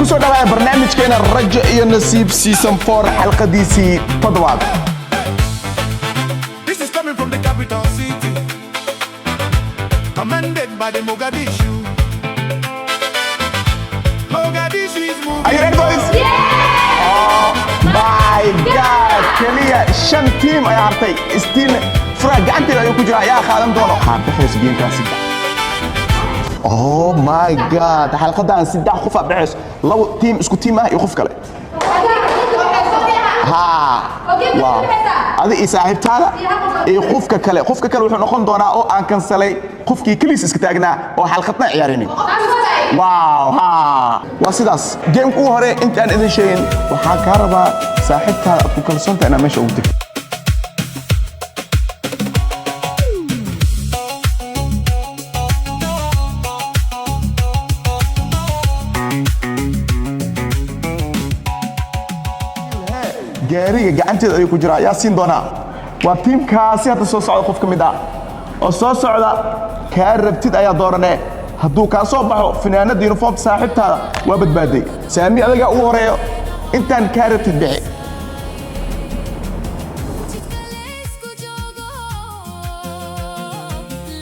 Kusoo dhawaaya barnaamijkeena Rajo iyo Nasiib season 4, xalqadiisii toddobaad. This is coming from the capital city, commanded by the Mogadishu. Mogadishu is moving. Are you ready, boys? Oh my God! Keliya shan team ayaa hartay. Still furaha gacanteeda ayuu ku jiraa. Yaa qaadan doono? Waxaa bixaysa geemkaan saddex. Oh my God! Xalqadan saddex qof aa bixayso. Labo team isku team ah iyo qof kale. Ha. Wow. Adi iyo saaxiibtaada iyo qofka kale. Qofka kale wuxuu noqon doonaa oo aan kansalay qofkii keliis iska taagnaa oo xalqadna ciyaarinin. Wow, ha. Waa sidaas. Game ugu hore intaan idin sheegin, waxaan kaa rabaa saaxiibtaada aad ku kalsoontahay inaad meesha ugu tagto. Gaariga gacanteeda ayuu ku jiraa. Yaa siin doonaa? Waa tiimkaasi hadda soo socda qof ka mid ah oo soo socda. Kaa rabtid ayaa dooranee. Hadduu kaa soo baxo finaanada uniformta saaxiibtaada, waa badbaaday. Saami, adagaa ugu horeeyo. Intaan kaa rabtid bixi. Jidka laysku joogo,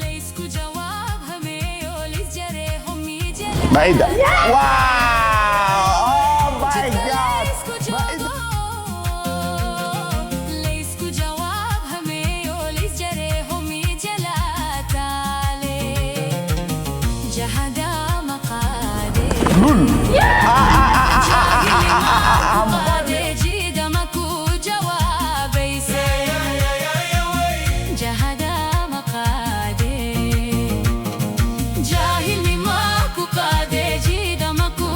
laysku jawaab hameeyo, lisjareeho miijale. Maida, wow! Oh my God! Laysku joogo, laysku jawaab hameeyo, lisjareeho miijalaataale jahada maqaade. Lul. Qaade jidama ku jawaabayse jahada maqaade jaahilnima ku qaade jidama ku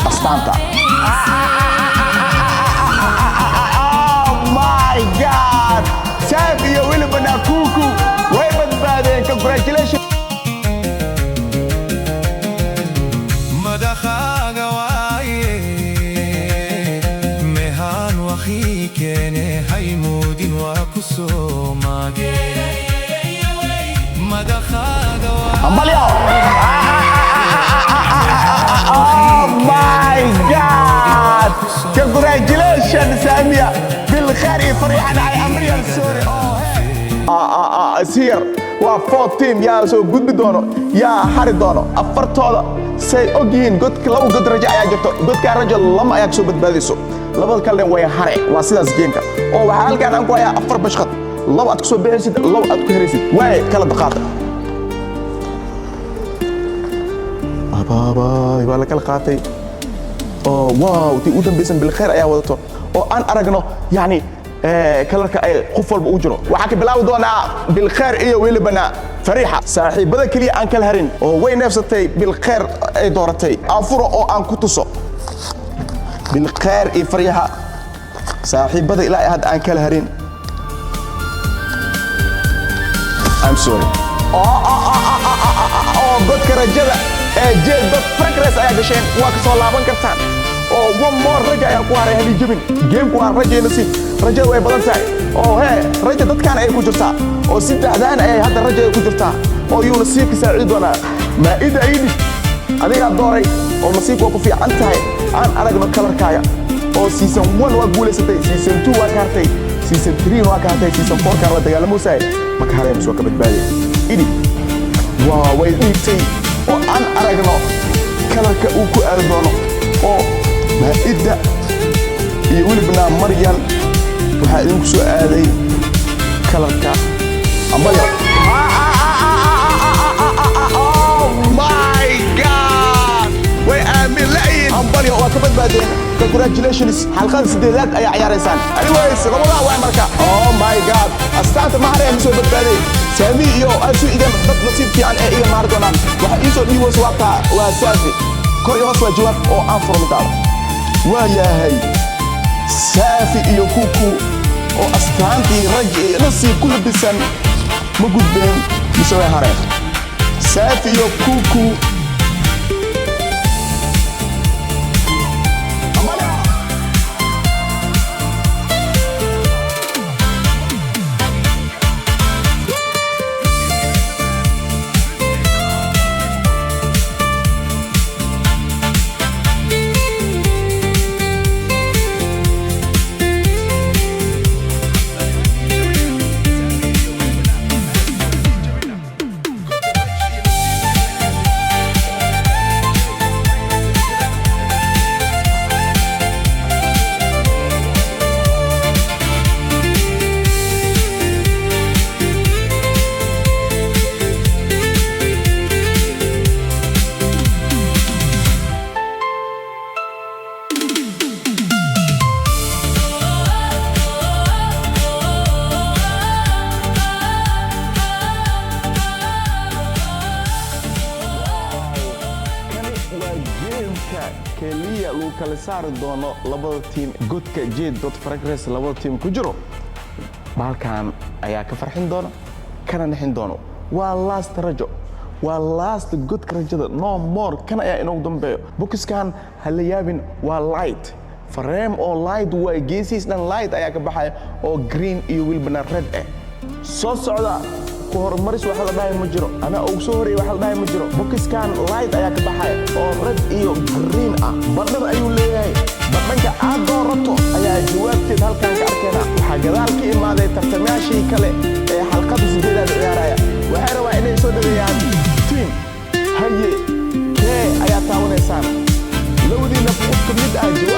Astaanta. jawaabayse. Oh my God! Saaf iyo weliba Nakuku way badbaadeen. Congratulations. Madaxaaga waaye mehaan wakii keene haymoodin waa ku soo maage madaxaaga. Hambalyo! Oh my God! Congratulations, Samia! Bilkhair iyo Farixan, I am real sorry. Oh, hey. Ah, ah, ah, it's here. Waa four team. Yaa soo gudbi doono? Yaa hari doono? Afartooda say og yihiin, godka laba god rajo ayaa jirto. Godkaa rajo lama ayaa kasoo badbaadayso, labada kalena way hare. Waa sidaas geemka. Oo waxaa halkaan aan ku hayaa afar bashqad, laba aad kusoo bixaysid, laba aad ku heraysid. Waay kala daqaata. Abaabay, waa la kala qaatay. Oo wow, tii u dambaysan Bilkhair ayaa wadato. Oo aan aragno yani kalarka ay qof walba u jiro. Waxaa ka bilaabi doonaa Bilkhair iyo welibana Fariixa, saaxiibada keliya aan kala harin. Oo way neefsatay Bilkhair ay dooratay. Aan furo oo aan ku tuso Bilkhair iyo Fariixa, saaxiibada ilaa hadda aan kala harin. I'm sorry. Oo godka rajada ee jeed dad progress ayaa gasheen, waa ka soo laaban kartaan. Oo one more raja ayaa ku haray. Hali jabin. Gameku waa raja iyo nasiib. Rajada way badan tahay. Oo hee, raja dadkaan ayay ku jirtaa, oo saddexdaan ayay hadda raja ay ku jirtaa. Oo yuu nasiibka saacidi doonaa? Maa'ida iidhi, adigaa dooray oo nasiibka waa ku fiican tahay. Aan aragno kalarkaaga. Oo season 1 waa guulaysatay, season 2 waa ka hartay, season 3 waa ka hartay, season 4 kaan la dagaalamoosay. Ma ka haraya mise waa ka badbaaday? Idhi. Waa way dhiibtay. Oo aan aragno kalarka uu ku aadi doono. Oo Maa'ida iyo welibna Maryan, waxaa idinku soo aaday kalarka ambalyo. Oh my God! Way aamin la'yiin. Hambalyo, waa ka badbaadeen. Congratulations, xalqada sideedaad ayaa ciyaaraysaan. Anyways, labadaa waay marka. Oh my God! Astaanta ma haraya mise waa badbaaday? Saami iyo asu igan dad nasiib fiican ee iga maari doonaan. Waxa ii soo dhiiboos waa taa, waa Saafi. Kor iyo hoos waa jawaab. Oo aan furo midaada. Waa yahay Saafi iyo Kuku oo astaantii raji iyo nasiib ku labisan, ma gudbeen mise way hareen? Saafi iyo Kuku. Keliya lagu kala saari doono labada team godka J dot Frag Race. Labada team ku jiro bahalkan ayaa ka farxin doona kana nixin doono. Waa last rajo, waa last godka rajada. No more, kan ayaa inoogu dambeeyo. Boxkan ha la yaabin, waa light frame oo light waay. Geesihiis dhan light ayaa ka baxaya oo green iyo wilbana red ah. Soo socda, ku horumaris wax la dhahay ma jiro, ama ugu soo horeeyay wax la dhahay ma jiro. Boxkan light ayaa ka baxaya oo red iyo green ah. Badhan ayuu leeyahay. Badhanka aad doorato ayaa jawaabteed halkan ka arkayna. Waxaa gadaal ka imaaday tartamayaashii kale ee xalqada sideedaad ciyaaraya. Waxay rabaan inay soo dhaweeyaan team. Haye, kee ayaa taawanaysaan? Labadiina qof ka mid ah jawaab.